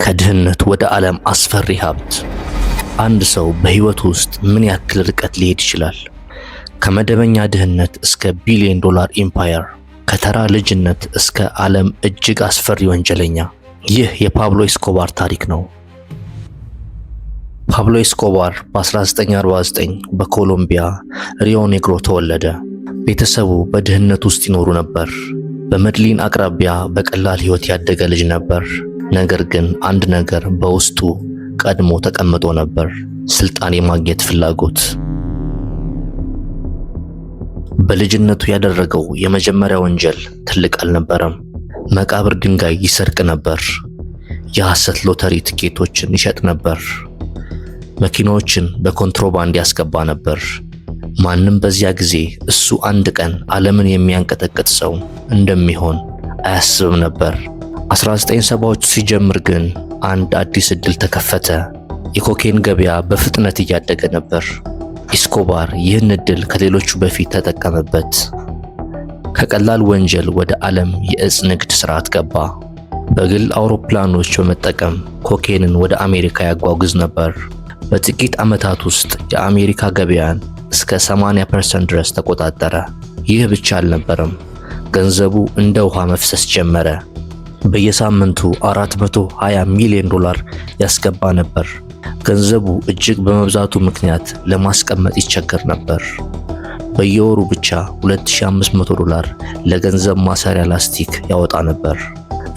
ከድህነት ወደ ዓለም አስፈሪ ሀብት። አንድ ሰው በህይወቱ ውስጥ ምን ያክል ርቀት ሊሄድ ይችላል? ከመደበኛ ድህነት እስከ ቢሊዮን ዶላር empire፣ ከተራ ልጅነት እስከ ዓለም እጅግ አስፈሪ ወንጀለኛ። ይህ የፓብሎ ኤስኮባር ታሪክ ነው። ፓብሎ ኤስኮባር በ1949 በኮሎምቢያ ሪዮ ኔግሮ ተወለደ። ቤተሰቡ በድህነት ውስጥ ይኖሩ ነበር። በመድሊን አቅራቢያ በቀላል ህይወት ያደገ ልጅ ነበር። ነገር ግን አንድ ነገር በውስጡ ቀድሞ ተቀምጦ ነበር፣ ስልጣን የማግኘት ፍላጎት። በልጅነቱ ያደረገው የመጀመሪያ ወንጀል ትልቅ አልነበረም። መቃብር ድንጋይ ይሰርቅ ነበር። የሐሰት ሎተሪ ትኬቶችን ይሸጥ ነበር። መኪናዎችን በኮንትሮባንድ ያስገባ ነበር። ማንም በዚያ ጊዜ እሱ አንድ ቀን ዓለምን የሚያንቀጠቅጥ ሰው እንደሚሆን አያስብም ነበር። 1970ዎቹ ሲጀምር ግን አንድ አዲስ ዕድል ተከፈተ። የኮኬን ገበያ በፍጥነት እያደገ ነበር። ኢስኮባር ይህን ዕድል ከሌሎቹ በፊት ተጠቀመበት። ከቀላል ወንጀል ወደ ዓለም የእጽ ንግድ ስርዓት ገባ። በግል አውሮፕላኖች በመጠቀም ኮኬንን ወደ አሜሪካ ያጓጉዝ ነበር። በጥቂት ዓመታት ውስጥ የአሜሪካ ገበያን እስከ 80% ድረስ ተቆጣጠረ። ይህ ብቻ አልነበረም፣ ገንዘቡ እንደ ውሃ መፍሰስ ጀመረ። በየሳምንቱ 420 ሚሊዮን ዶላር ያስገባ ነበር። ገንዘቡ እጅግ በመብዛቱ ምክንያት ለማስቀመጥ ይቸገር ነበር። በየወሩ ብቻ 2500 ዶላር ለገንዘብ ማሰሪያ ላስቲክ ያወጣ ነበር።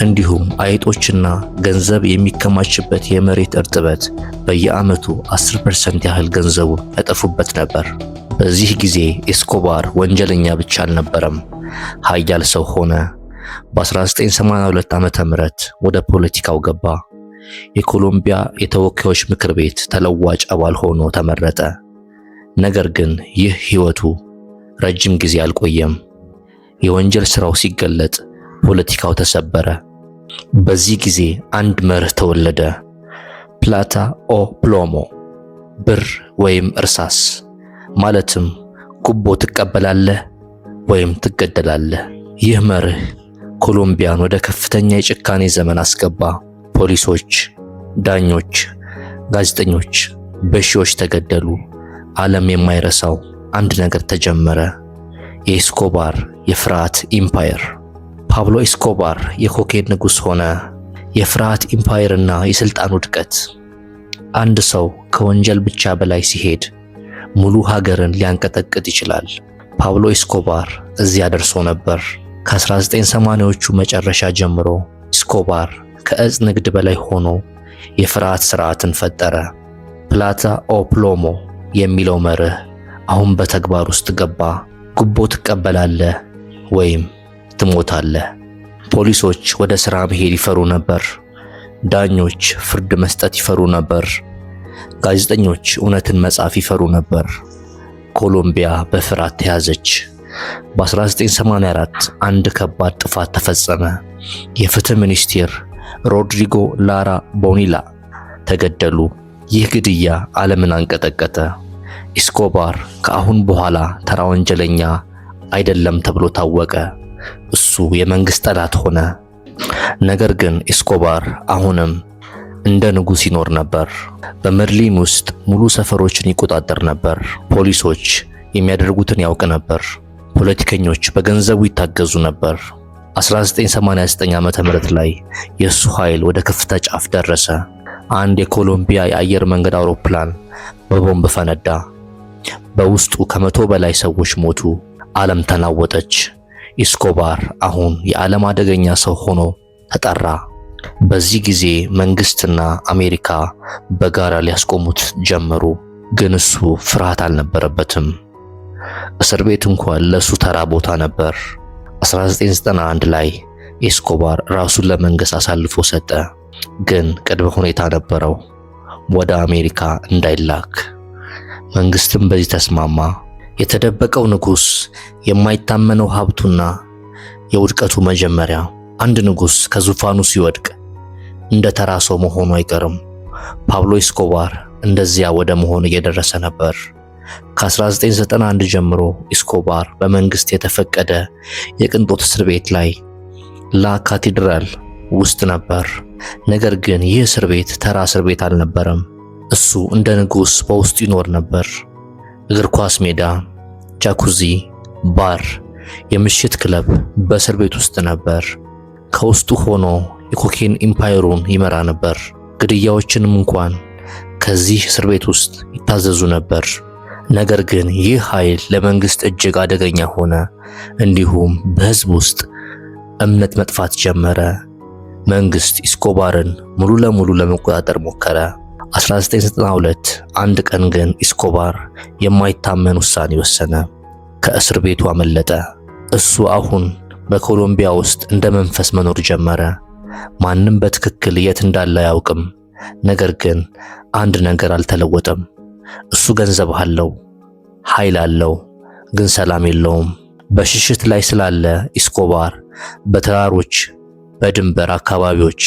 እንዲሁም አይጦችና ገንዘብ የሚከማችበት የመሬት እርጥበት በየዓመቱ 10% ያህል ገንዘቡን ያጠፉበት ነበር። በዚህ ጊዜ ኤስኮባር ወንጀለኛ ብቻ አልነበረም፣ ሀያል ሰው ሆነ። በ1982 ዓመተ ምህረት ወደ ፖለቲካው ገባ። የኮሎምቢያ የተወካዮች ምክር ቤት ተለዋጭ አባል ሆኖ ተመረጠ። ነገር ግን ይህ ህይወቱ ረጅም ጊዜ አልቆየም። የወንጀል ስራው ሲገለጥ ፖለቲካው ተሰበረ። በዚህ ጊዜ አንድ መርህ ተወለደ። Plata o plomo፣ ብር ወይም እርሳስ፣ ማለትም ጉቦ ትቀበላለህ ወይም ትገደላለህ። ይህ መርህ ኮሎምቢያን ወደ ከፍተኛ የጭካኔ ዘመን አስገባ። ፖሊሶች፣ ዳኞች፣ ጋዜጠኞች በሺዎች ተገደሉ። ዓለም የማይረሳው አንድ ነገር ተጀመረ። የኤስኮባር የፍርሃት empire። ፓብሎ ኤስኮባር የኮኬን ንጉሥ ሆነ። የፍርሃት empire እና የስልጣን ውድቀት። አንድ ሰው ከወንጀል ብቻ በላይ ሲሄድ ሙሉ ሀገርን ሊያንቀጠቅጥ ይችላል። ፓብሎ ኤስኮባር እዚያ ደርሶ ነበር። ከ1980ዎቹ መጨረሻ ጀምሮ ኤስኮባር ከእጽ ንግድ በላይ ሆኖ የፍርሃት ስርዓትን ፈጠረ። Plata o plomo የሚለው መርህ አሁን በተግባር ውስጥ ገባ። ጉቦ ትቀበላለህ ወይም ትሞታለህ። ፖሊሶች ወደ ሥራ መሄድ ይፈሩ ነበር። ዳኞች ፍርድ መስጠት ይፈሩ ነበር። ጋዜጠኞች እውነትን መጻፍ ይፈሩ ነበር። ኮሎምቢያ በፍርሃት ተያዘች። በ1984 አንድ ከባድ ጥፋት ተፈጸመ። የፍትህ ሚኒስቴር ሮድሪጎ ላራ ቦኒላ ተገደሉ። ይህ ግድያ ዓለምን አንቀጠቀጠ። ኢስኮባር ከአሁን በኋላ ተራ ወንጀለኛ አይደለም ተብሎ ታወቀ። እሱ የመንግስት ጠላት ሆነ። ነገር ግን ኢስኮባር አሁንም እንደ ንጉሥ ይኖር ነበር። በመድሊን ውስጥ ሙሉ ሰፈሮችን ይቆጣጠር ነበር። ፖሊሶች የሚያደርጉትን ያውቅ ነበር። ፖለቲከኞች በገንዘቡ ይታገዙ ነበር። 1989 ዓመተ ምህረት ላይ የሱ ኃይል ወደ ከፍታ ጫፍ ደረሰ። አንድ የኮሎምቢያ የአየር መንገድ አውሮፕላን በቦምብ ፈነዳ። በውስጡ ከ100 በላይ ሰዎች ሞቱ። ዓለም ተናወጠች። ኢስኮባር አሁን የዓለም አደገኛ ሰው ሆኖ ተጠራ። በዚህ ጊዜ መንግስትና አሜሪካ በጋራ ሊያስቆሙት ጀመሩ። ግን እሱ ፍርሃት አልነበረበትም። እስር ቤት እንኳን ለሱ ተራ ቦታ ነበር። 1991 ላይ ኤስኮባር ራሱን ለመንግስት አሳልፎ ሰጠ። ግን ቅድመ ሁኔታ ነበረው፣ ወደ አሜሪካ እንዳይላክ። መንግስትም በዚህ ተስማማ። የተደበቀው ንጉስ፣ የማይታመነው ሀብቱና የውድቀቱ መጀመሪያ። አንድ ንጉስ ከዙፋኑ ሲወድቅ እንደ ተራ ሰው መሆኑ አይቀርም። ፓብሎ ኤስኮባር እንደዚያ ወደ መሆን እየደረሰ ነበር። ከ1991 ጀምሮ ኤስኮባር በመንግስት የተፈቀደ የቅንጦት እስር ቤት ላይ ላ ካቴድራል ውስጥ ነበር። ነገር ግን ይህ እስር ቤት ተራ እስር ቤት አልነበረም። እሱ እንደ ንጉሥ በውስጡ ይኖር ነበር። እግር ኳስ ሜዳ፣ ጃኩዚ፣ ባር፣ የምሽት ክለብ በእስር ቤት ውስጥ ነበር። ከውስጡ ሆኖ የኮኬን empire ኡን ይመራ ነበር። ግድያዎችንም እንኳን ከዚህ እስር ቤት ውስጥ ይታዘዙ ነበር። ነገር ግን ይህ ኃይል ለመንግስት እጅግ አደገኛ ሆነ። እንዲሁም በህዝብ ውስጥ እምነት መጥፋት ጀመረ። መንግስት ኢስኮባርን ሙሉ ለሙሉ ለመቆጣጠር ሞከረ። 1992 አንድ ቀን ግን ኢስኮባር የማይታመን ውሳኔ ወሰነ። ከእስር ቤቱ አመለጠ። እሱ አሁን በኮሎምቢያ ውስጥ እንደ መንፈስ መኖር ጀመረ። ማንም በትክክል የት እንዳለ አያውቅም። ነገር ግን አንድ ነገር አልተለወጠም። እሱ ገንዘብ አለው፣ ኃይል አለው፣ ግን ሰላም የለውም። በሽሽት ላይ ስላለ ኢስኮባር በተራሮች፣ በድንበር አካባቢዎች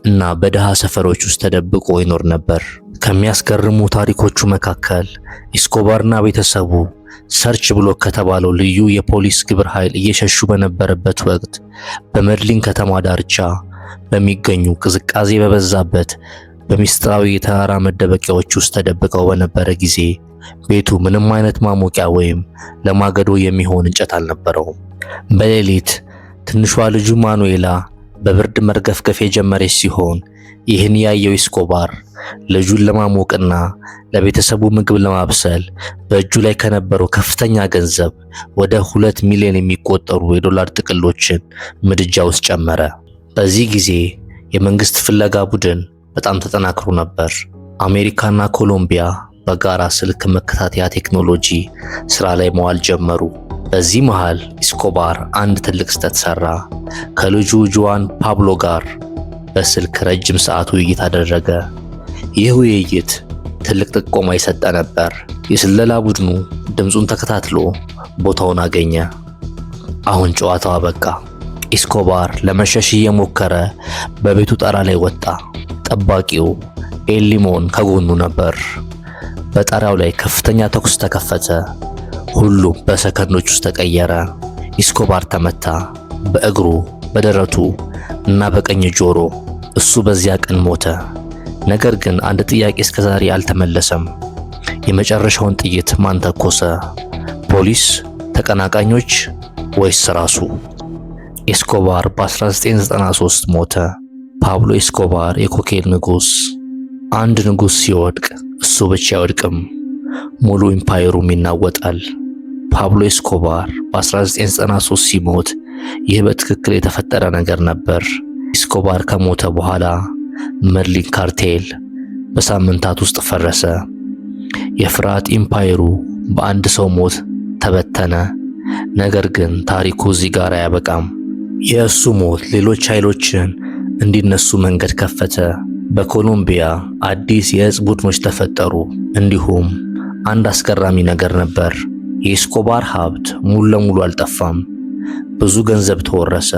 እና በድሃ ሰፈሮች ውስጥ ተደብቆ ይኖር ነበር። ከሚያስገርሙ ታሪኮቹ መካከል ኢስኮባርና ቤተሰቡ Search Block ከተባለው ልዩ የፖሊስ ግብረ ኃይል እየሸሹ በነበረበት ወቅት በመድሊን ከተማ ዳርቻ በሚገኙ ቅዝቃዜ በበዛበት በሚስጥራዊ የተራራ መደበቂያዎች ውስጥ ተደብቀው በነበረ ጊዜ ቤቱ ምንም አይነት ማሞቂያ ወይም ለማገዶ የሚሆን እንጨት አልነበረውም። በሌሊት ትንሿ ልጁ ማኑኤላ በብርድ መርገፍገፍ የጀመረች ሲሆን ይህን ያየው ኢስኮባር ልጁን ለማሞቅና ለቤተሰቡ ምግብ ለማብሰል በእጁ ላይ ከነበረው ከፍተኛ ገንዘብ ወደ 2 ሚሊዮን የሚቆጠሩ የዶላር ጥቅሎችን ምድጃ ውስጥ ጨመረ። በዚህ ጊዜ የመንግስት ፍለጋ ቡድን በጣም ተጠናክሮ ነበር። አሜሪካና ኮሎምቢያ በጋራ ስልክ መከታተያ ቴክኖሎጂ ስራ ላይ መዋል ጀመሩ። በዚህ መሃል ኢስኮባር አንድ ትልቅ ስህተት ሰራ። ከልጁ ጁዋን ፓብሎ ጋር በስልክ ረጅም ሰዓት ውይይት አደረገ። ይህ ውይይት ትልቅ ጥቆማ የሰጠ ነበር። የስለላ ቡድኑ ድምፁን ተከታትሎ ቦታውን አገኘ። አሁን ጨዋታው አበቃ። ኢስኮባር ለመሸሽ እየሞከረ በቤቱ ጣራ ላይ ወጣ። ጠባቂው ኤሊሞን ከጎኑ ነበር። በጣሪያው ላይ ከፍተኛ ተኩስ ተከፈተ። ሁሉም በሰከንዶች ውስጥ ተቀየረ። ኢስኮባር ተመታ፣ በእግሩ፣ በደረቱ እና በቀኝ ጆሮ። እሱ በዚያ ቀን ሞተ። ነገር ግን አንድ ጥያቄ እስከዛሬ አልተመለሰም። የመጨረሻውን ጥይት ማን ተኮሰ? ፖሊስ፣ ተቀናቃኞች ወይስ ራሱ? ኤስኮባር በ1993 ሞተ። ፓብሎ ኤስኮባር የኮኬን ንጉሥ። አንድ ንጉሥ ሲወድቅ እሱ ብቻ አይወድቅም፣ ሙሉ empire ኡም ይናወጣል። ፓብሎ ኤስኮባር በ1993 ሲሞት ይህ በትክክል የተፈጠረ ነገር ነበር። ኤስኮባር ከሞተ በኋላ መድሊን ካርቴል በሳምንታት ውስጥ ፈረሰ። የፍርሃት empire ኡ በአንድ ሰው ሞት ተበተነ። ነገር ግን ታሪኩ እዚህ ጋር አያበቃም። የእሱ ሞት ሌሎች ኃይሎችን እንዲነሱ መንገድ ከፈተ። በኮሎምቢያ አዲስ የእጽ ቡድኖች ተፈጠሩ። እንዲሁም አንድ አስገራሚ ነገር ነበር። የኤስኮባር ሀብት ሙሉ ለሙሉ አልጠፋም። ብዙ ገንዘብ ተወረሰ፣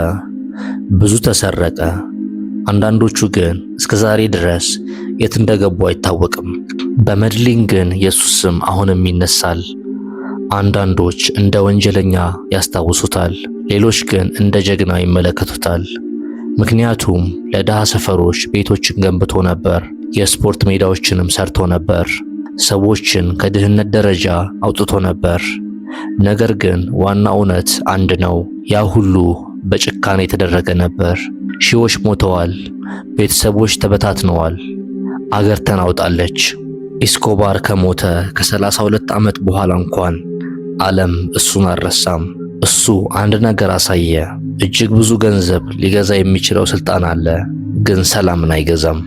ብዙ ተሰረቀ። አንዳንዶቹ ግን እስከ ዛሬ ድረስ የት እንደገቡ አይታወቅም። በመድሊን ግን የእሱ ስም አሁንም ይነሳል። አንዳንዶች እንደ ወንጀለኛ ያስታውሱታል፣ ሌሎች ግን እንደ ጀግና ይመለከቱታል። ምክንያቱም ለድሃ ሰፈሮች ቤቶችን ገንብቶ ነበር፣ የስፖርት ሜዳዎችንም ሰርቶ ነበር፣ ሰዎችን ከድህነት ደረጃ አውጥቶ ነበር። ነገር ግን ዋና እውነት አንድ ነው። ያ ሁሉ በጭካኔ የተደረገ ነበር። ሺዎች ሞተዋል፣ ቤተሰቦች ተበታትነዋል፣ አገር ተናውጣለች። ኢስኮባር ከሞተ ከ32 ዓመት በኋላ እንኳን ዓለም እሱን አልረሳም። እሱ አንድ ነገር አሳየ። እጅግ ብዙ ገንዘብ ሊገዛ የሚችለው ስልጣን አለ፣ ግን ሰላምን አይገዛም።